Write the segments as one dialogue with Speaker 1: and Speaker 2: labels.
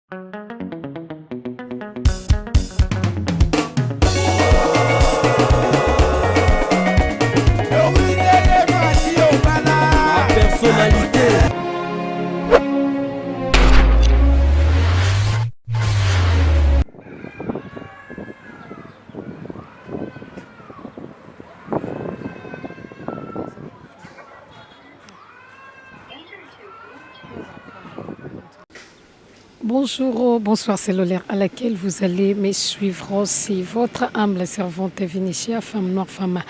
Speaker 1: Personnalité.
Speaker 2: Bonjour, bonsoir, c'est l'heure à laquelle vous allez me suivre. C'est votre humble servante Vinicia, femme noire, femme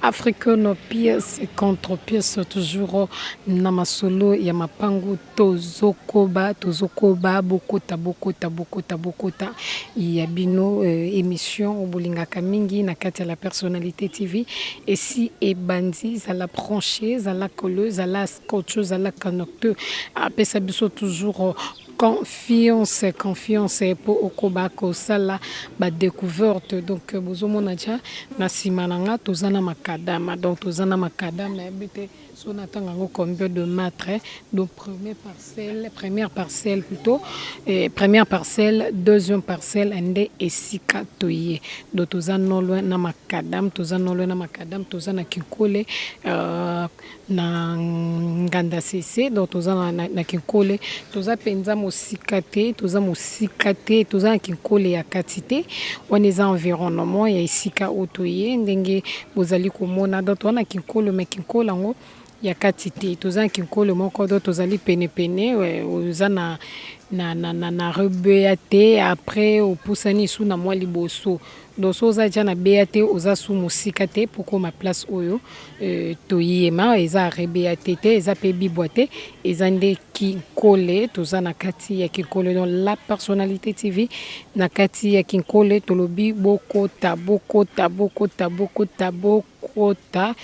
Speaker 2: africaine, pièce contre pièce, toujours na masolo ya mapangu tozokoba, tozokoba, bokota, bokota, bokota, bokota. Ya bino euh, émission bolingaka mingi na kati ya la personnalité TV. Et si ebandi, zala branché, zala collé, zala scotché, zala connecté, apesa biso toujours confiance confiance mpo okoba kosala badécouverte. Donc bozomona tia na nsima na nga toza na makadama, donc toza na makadama. Nayebi te so natanga yango combien de mètres. Donc première parcelle, première parcelle plutôt, eh, première parcelle, deuxième parcelle nde esika toye. Donc toza non loin na makadam, toza non loin na makadam, toza na Kinkole, na Nganda Sese. Donc toza na Kinkole, toza mpenza mosika te, toza mosika te, toza na Kinkole ya kati te. Wana eza environnement ya esika oyo toye, ndenge bozali komona. Donc toza na Kinkole, mais Kinkole yango ya kati te, toza na Kinkole moko. Donc tozali penepene, oza na Rebeya te, après opusani esu na mwa liboso. Donc so oza tia na beya te, oza su mosika te po koma place oyo toyema. Eza Rebeya te te, eza mpe Bibwa te, eza nde Kinkole. Toza na kati ya Kinkole. Donc la personnalité TV na kati ya Kinkole, tolobi bokota, bokota, bokota, bokota, bokota,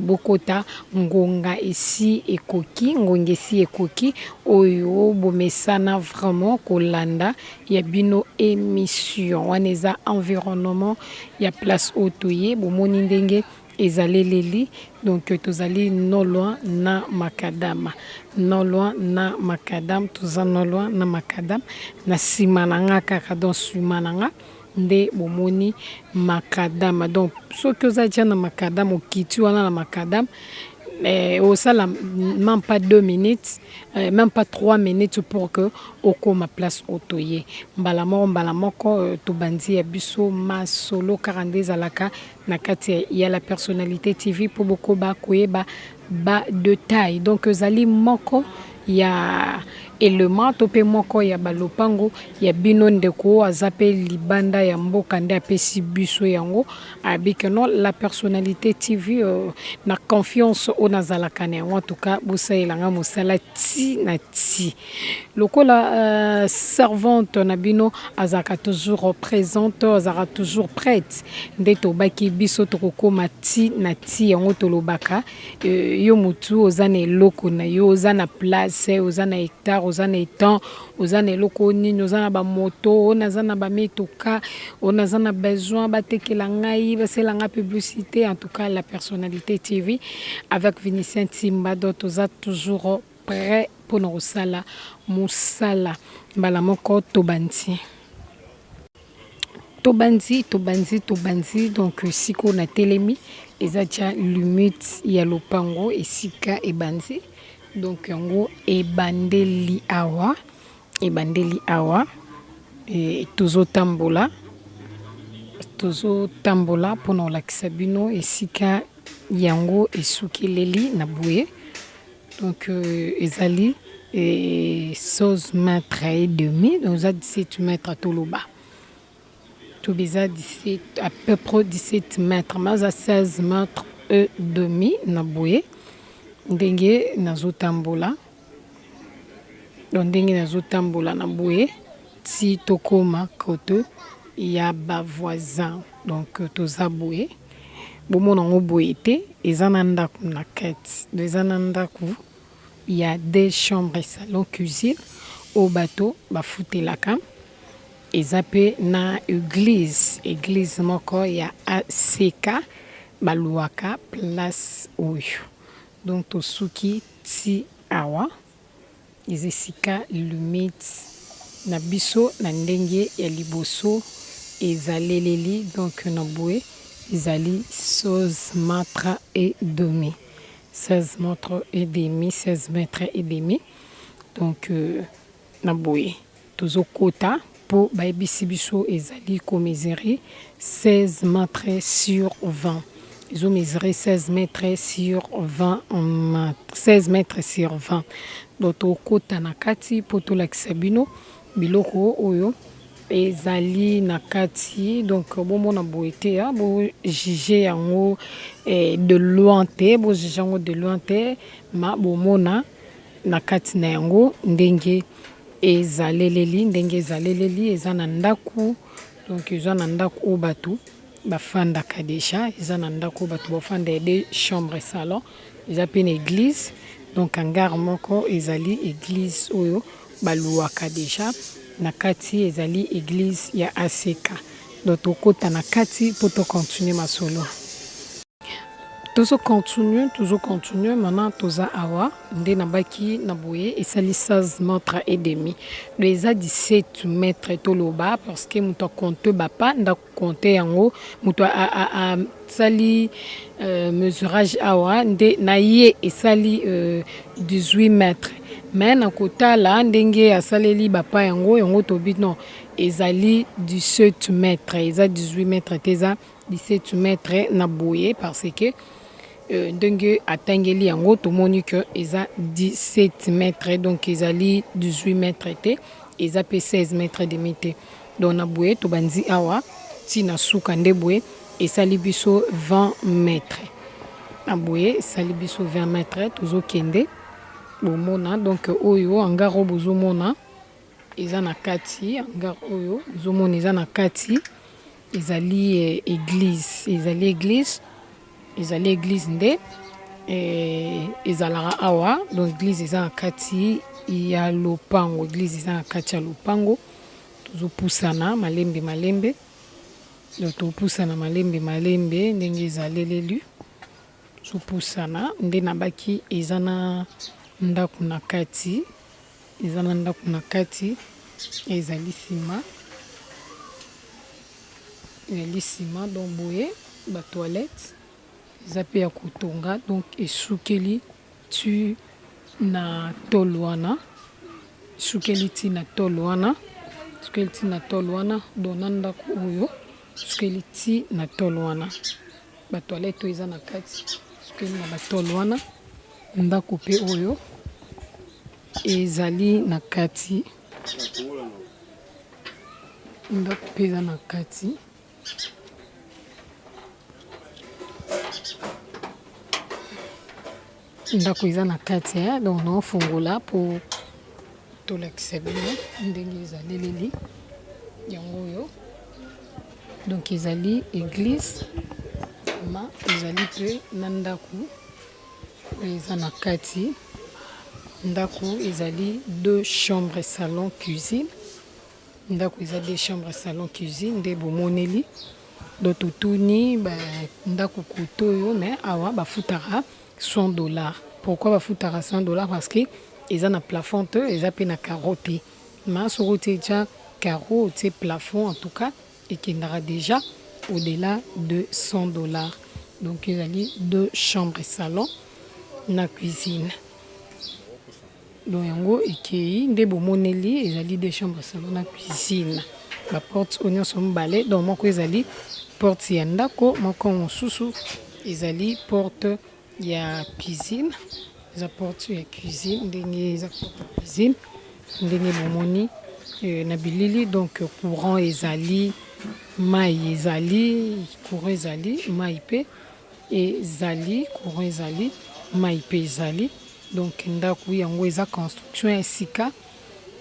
Speaker 2: bokota. Ngonga esi ekoki, ngonga esi ekoki oyo bomesana vraiment kolanda ya bino émission. Wana eza environnement ya place oyo toye. Bomoni ndenge ezaleleli. Donc tozali non loin na makadama, non loin na makadam, toza non loin na makadam, na nsima na nga kaka. Donc nsima na nga nde bomoni makadama. Donc soki oza tia na makadam, okiti wana na makadam, osala même pas 2 minutes, même pas 3 minutes pour que okóma place oyo toye. Mbala moko, mbala moko, tobandi ya biso masolo kaka nde ezalaka na kati ya la personnalité TV mpo bokoba koyeba badétail. Donc ezali moko ya élément to mpe moko ya balopango ya bino ndeko aza mpe libanda ya mboka nde apesi biso yango. Abike no la personnalité TV, na confiance oyo nazalaka na yango, en tout cas bosalelanga mosala ti na ti lokola servante na bino azalaka toujours présente, azalaka toujours prête. Nde tobaki biso tokokóma ti na ti. Yango tolobaka, yo motu oza na eloko na yo, oza na place, oza na hectare, oza na étang, oza na eloko nini, oza na bamoto, oyo naza na bamituka, oyo naza na besoin batekela ngai, basala ngai publicité. En tout cas la personnalité TV avec Vinicien Timba, donc toza toujours prêt mpona kosala mosala. Mbala moko tobandi, tobandi, tobandi, tobandi. Donc sikoyo natelemi, eza tia limite ya lopango esika ebandi. Donc yango ebandeli awa, ebandeli awa. Tozotambola, tozotambola mpona kolakisa bino esika yango esukeleli na boye. Donc ezali 16 mètres et demi, donc eza 17 mètres. Toloba tobi eza 17, à peu près 17 mètres, mais eza 16 mètres et demi na boye ndenge nazotambola. Donc ndenge nazotambola na boye ti tokóma côté ya bavoisin. Donc toza boye, bomona yango boye te, eza na ndako na kati. Donc eza na ndako ya deux chambres, salon, cuisine oyo bato bafutelaka. Eza mpe na église, église moko ya ACK baluwaka place oyo. Donc tosuki ti awa, eza esika limite. na biso na ndenge ya liboso ezaleleli donc na boye ezali 16 mètres et demi, 16 mètres et demi, 16 mètres et demi. Donc na boye tozokota mpo bayebisi biso ezali komesurer 16 mètres sur 20. Ezomesurer 16 mètres sur 20, 16 mètres sur 20. Donc tokota na kati mpo tolakisa bino biloko oyo ezali na kati. Donc bomona boye te, bojuger yango de loin te, bojuger yango de loin te, ma bomona na kati na yango ndenge ezaleleli, ndenge ezaleleli. Eza na ndako, donc eza na ndako oyo bato bafandaka déjà. Eza na ndako oyo bato bafanda ya deux chambre, salon. Eza mpe na église, donc hangar moko ezali église oyo baluwaka déjà na kati, ezali église ya ACK. Donc tokota na kati mpo tocontinuer masolo. Tozocontinuer, tozocontinuer. Maintenant toza awa nde nabaki na boye esali 16 mètres et demi, donc eza 17 mètres toloba, parce que moto acompter bapa ndako, compte yango, moto asali mesurage awa nde na ye esali 18 mètres. Mais na kotala ndenge asaleli bapa yango, yango tobi non, ezali 17 mètres, eza 18 mètres te, eza 17 mètres na boye, parce que ndenge atangeli yango tomoni ke eza 17 mètres. Donc ezali 18 mètres te, eza mpe 16 mètres demi te. Donc na boye tobandi awa ntina suka nde boye esali biso 20 mètres. Na boye esali biso 20 mètres. Tozokende bomona. Donc oyo hangar oyo bozomona eza na kati, hangar oyo bozomona eza na kati, ezali église, ezali église, ezali église nde ezalaka awa. Donc église eza na kati ya lopango, église eza na kati ya lopango. Tozopusana malembe malembe, donc topusana malembe malembe ndenge ezaleleli. Tozopusana nde nabaki eza na ndako na kati, eza na ndako na kati. Ezali nsima, ezali nsima. Donc boye batoilette eza mpe ya kotonga. Donc esukeli ti na tôle wana, esukeli ti na tôle wana, esukeli ti na tôle wana. Donc na ndako oyo esukeli ti na tôle wana, batoilette oyo eza na kati esukeli na batôle wana. Ndako mpe oyo ezali na kati, ndako mpe eza na kati. Ndako eza na kati, donc naofungola mpo tolakisa bino ndenge ezaleleli yango oyo. Donc ezali église, ma ezali mpe na ndako oyo eza na kati. Ndako ezali deux chambres, salon, cuisine. Ndako eza deux chambres, salon, cuisine nde bomoneli. Donc totuni ndako kote oyo, mais awa bafutaka 100 $. Pourquoi bafutaka 100 $? Parce que eza na plafond te, eza mpe na carreau te. Ma soki otie tia carreau, otie plafond, en tout cas ekendaka déjà au-delà de 100 $. Donc ezali deux chambres, salon na cuisine. Donc yango ekei nde bomoneli, ezali deux chambres, salon na cuisine. Baporte oyo nyonso mibale, donc moko ezali porte ya ndako, moko mosusu ezali porte ya cuisine. Eza porte ya cuisine ndenge eza porte ya cuisine ndenge bomoni na bilili. Donc courant ezali, mai ezali, courant ezali, mai mpe ezali, courant ezali, mai mpe ezali. Donc ndako yango eza construction ya sika,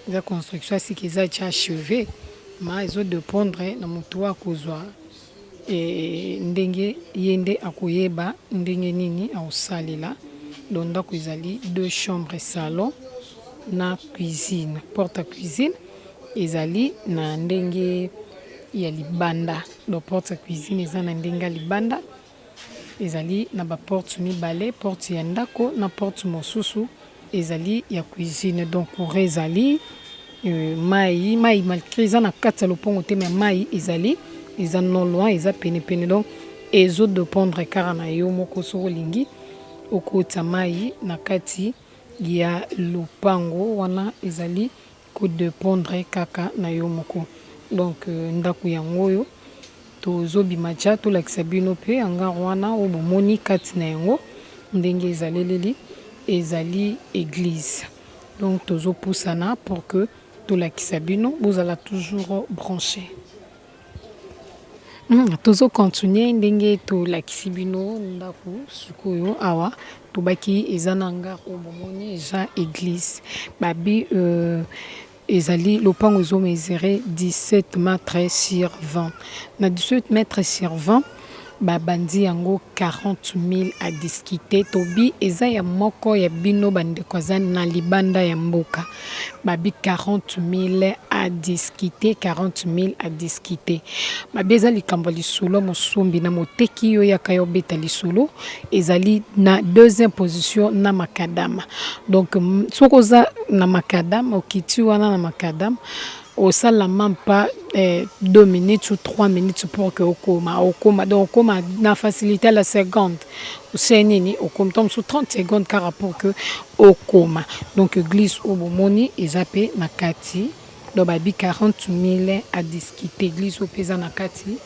Speaker 2: eza construction ya sika, eza tia achevé, ma ezodépendre na moto oyo akozwa ndenge ye nde akoyeba ndenge nini akosalela. Donc ndako ezali deux chambres, salon na cuisine. Porte ya cuisine ezali na ndenge ya libanda. Donc porte ya cuisine eza na ndenge ya libanda. Ezali na baporte mibale, porte ya ndako na porte mosusu ezali ya cuisine. Donc courant ezali. Mai mai malgré eza na kati ya lopango te, mais mai ezali, eza non loin, eza penepene. Donc ezodépendre kaka na yo moko. Soki olingi okota mai na kati ya lopango wana, ezali kodépendre kaka na yo moko. Donc ndako yango oyo tozobima tia, tolakisa bino mpe hangar wana oyo bomoni kati na yango ndenge ezaleleli, ezali église. Donc tozopusana pour que tolakisa bino, bozala toujours branché. Tozocontinue ndenge tolakisi bino ndako. Sikoyo awa tobaki eza na hangar oyo bomoni, eza église. Babi ezali lopango ezomesure 17 mètres sur 20. Na 17 mètres sur 20, babandi yango 40 000, à discuter. Tobi eza ya moko ya bino bandeko aza na libanda ya mboka. Babi 40 000 à discuter, 40 000 à discuter. Babi eza likambo ya lisolo, mosombi na moteki. Oyo yaka ya obeta lisolo, ezali na deuxième position na macadam. Donc soki oza na macadam, okiti wana na macadam, osala même pas 2 minutes ou 3 minutes pour que okoma okoma. Donc okoma na facilité à la seconde. Osali nini, okomi to mosusu 30 secondes kaka pour que okoma. Donc église oyo bomoni eza mpe na kati. Donc babi 40 000 à discuter. Église oyo mpe eza na kati.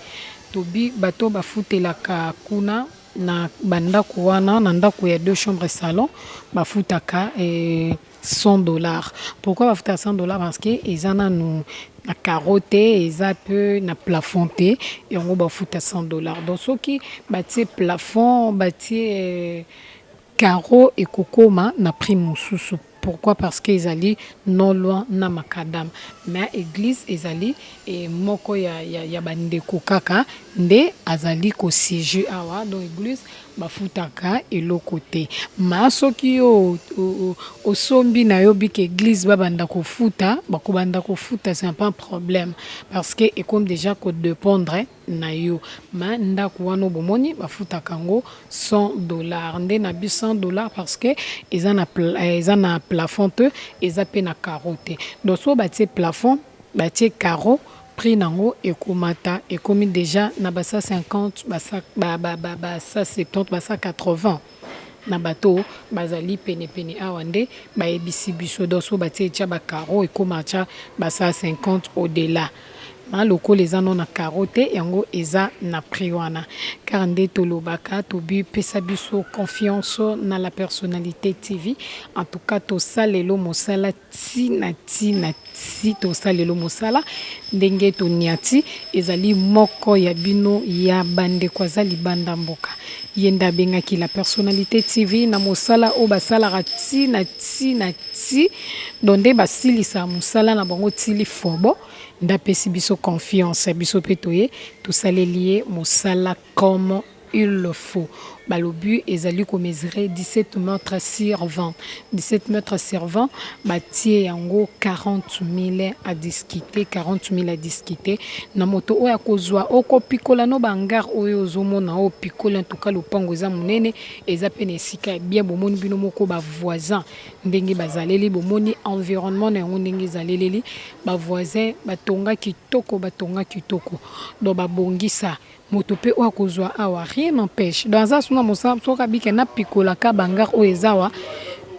Speaker 2: Tobi bato bafutelaka kuna na bandako wana, na ndako ya deux chambres salon, bafutaka 100 $. Pourquoi bafutaka 100 $? Parce que eza nanu na carreau te, eza mpe na plafond te, yango bafuta 100 $. Donc soki batie plafond, batie carreau, ekokoma na prix mosusu. Pourquoi? Parce que ezali non loin na macadam. Mais église ezali moko ya bandeko kaka nde azali kosiéger awa. Donc église bafutaka eloko te. Ma soki yo osombi na yo bika église, babanda kofuta, bakobanda kofuta, c'est pas un problème, parce que ekomi déjà kodépendre na yo. Ma ndako wana bomoni, bafutaka yango 100 $. Nde na bi 100 $, parce que eza na plafond te, eza mpe na carreau te. Donc so batie plafond, batie carreau, prix nango ekomata, ekomi déjà na ba 150, ba 170, ba 180. Na bato bazali penepene awa nde bayebisi biso. Donc so batie tia bacarreau, ekóma tia ba 150 au-delà. Ma lokola eza no na carreau te, yango eza na prix wana. Kaka nde tolobaka, tobi pesa biso confiance na La Personnalité TV. En tout cas tosalelo mosala ntina ntina ti tosalelo mosala ndenge toniati. Ezali moko ya bino ya bandeko aza libanda mboka, ye nde abengaki La Personnalité TV na mosala oyo basalaka ntina ntina ti. Donc nde basilisaka mosala na bango tili fobo, nde apesi biso confiance. Biso mpe toye, tosaleli ye mosala comme il le faut. Balobi ezali komesure 17 mètres sur 20. 17 mètres sur 20, batie yango 40 000, à discuter, 40 000 à discuter. Na moto oyo akozwa, okopikola no bahangar oyo ozomona, oyo opikola. En tout cas lopango eza monene, eza mpe na esika ya bien. Bomoni bino moko bavoisin ndenge bazaleli, bomoni environnement na yango ndenge ezaleleli. Bavoisin batonga kitoko, batonga kitoko. Donc babongisa. Moto mpe oyo akozwa awa, rien n'empêche. Donc aza suna mosala, soki abike napikolaka bahangar oyo eza awa,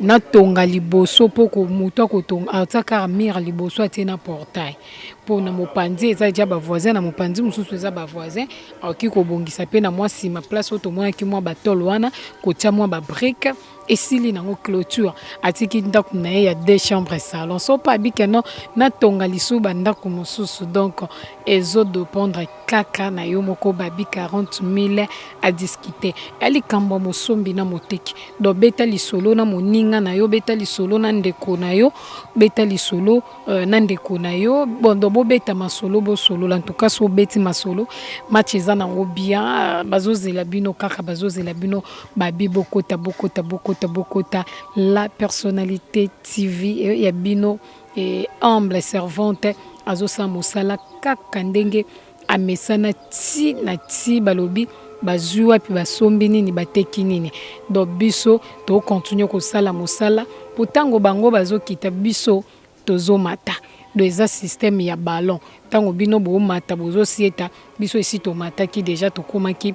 Speaker 2: natonga liboso mpo moto akotonga, atia kaka mur liboso, atie na portail. Mpo na mopanzi eza deja bavoisin, na mopanzi mosusu eza bavoisin. Akoki kobongisa mpe na mwa nsima, place oyo tomonaki mwa batole wana, kotia mwa babrique, esili nango clôture, atiki ndako na ye ya deux chambres salon. So mpe abike no natonga lisusu bandako mosusu. Donc ezodépendre kaka na yo moko. Babi 40 000, à discuter. Ya likambo ya mosombi na moteki. Donc beta lisolo na moninga na yo, beta lisolo na ndeko na yo, beta lisolo na ndeko na yo. Bon, donc bobeta masolo, bosolola. En tout cas so obeti masolo, match eza nango bien. Bazozela bino kaka, bazozela bino. Babi bokota, bokota, bokota, bokota. La Personnalité TV ya bino e humble servante azosala mosala kaka ndenge amesana ti na ti. Balobi bazwi wapi, basombi nini, bateki nini. Donc biso tokontinue kosala mosala po ntango bango bazokita, biso tozomata. Donc eza système ya ballon. Ntango bino bomata bozosieta, biso esi tomataki deja, tokomaki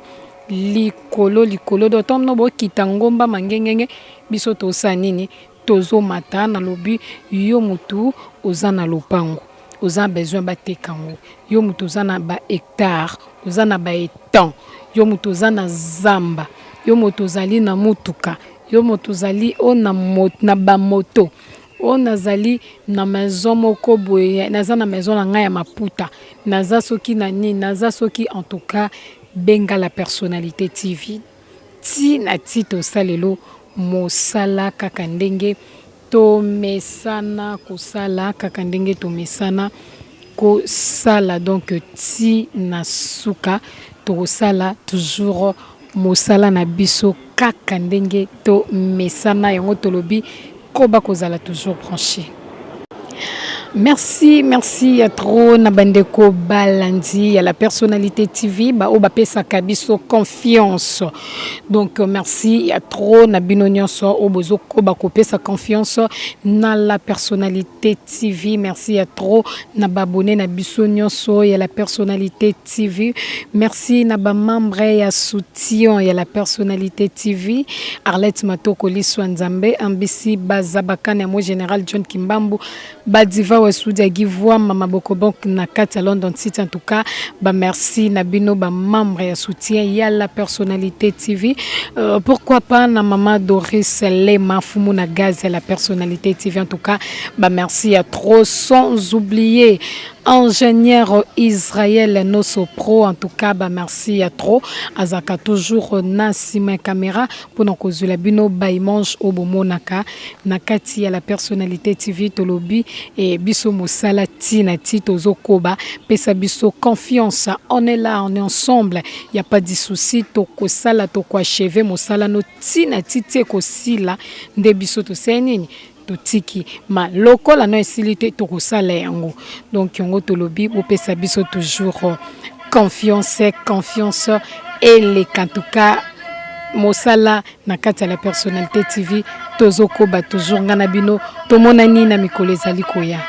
Speaker 2: likolo likolo. Donc ntango bino bokita ngomba mangengenge, biso tosala nini? Tozomata. Nalobi, yo motu oza na lopango, oza besoin bateka yango, yo moto oza na bahectare, oza na baétang, yo moto oza na zamba, yo moto ozali na motuka, yo moto ozali o na bamoto, oyo nazali na maison moko boye, naza na maison na ngai ya maputa, naza soki na nini, naza soki, en tout cas benga La Personnalité TV ti na ti. Tosalelo mosala kaka ndenge tomesana kosala, kaka ndenge tomesana kosala. Donc ti na suka tokosala toujours mosala na biso kaka ndenge tomesana yango. Tolobi koba kozala toujours branché. Merci, merci ya trop na bandeko balandi ya La Personnalité TV, baoyo bapesaka biso confiance. Donc merci ya trop na bino nyonso oyo bozokoba kopesa confiance na La Personnalité TV. Merci ya trop na baabonnés na biso nyonso ya La Personnalité TV. Merci na bamembre ya soutien ya La Personnalité TV: Arlette Matoko, Liswa Nzambe, Ambisi Bazabakane ya mo Général John Kimbambu, Badiva Wasudi ya Givwa, Mama Bokobonk na kati ya London City. En tout cas bamerci na bino bamembre ya soutien ya La Personnalité TV. Pourquoi pas na Mama Doris Lema Fumu na gaz ya La Personnalité TV. En tout cas bamerci ya trop, sans oublier ingénieur Israël Noso Pro. En tout cas bamerci ya trop, azalaka toujours na nsima ya caméra mpona kozwela bino baimage oyo bomonaka na kati ya La Personnalité TV. Tolobi e biso mosala ntina ti tozokoba. Pesa biso confiance, on est là, on est ensemble, y a pas de souci. Tokosala, tokoachever mosala no ntina ti ti ekosila. Nde biso tosali nini? Totiki ma lokola no esili te, tokosala yango. Donc yango tolobi, bopesa biso toujours confiance, confiance eleka. En tout cas mosala na kati ya La Personnalité TV tozokoba toujours. Nga na bino tomonani na mikolo ezali koya.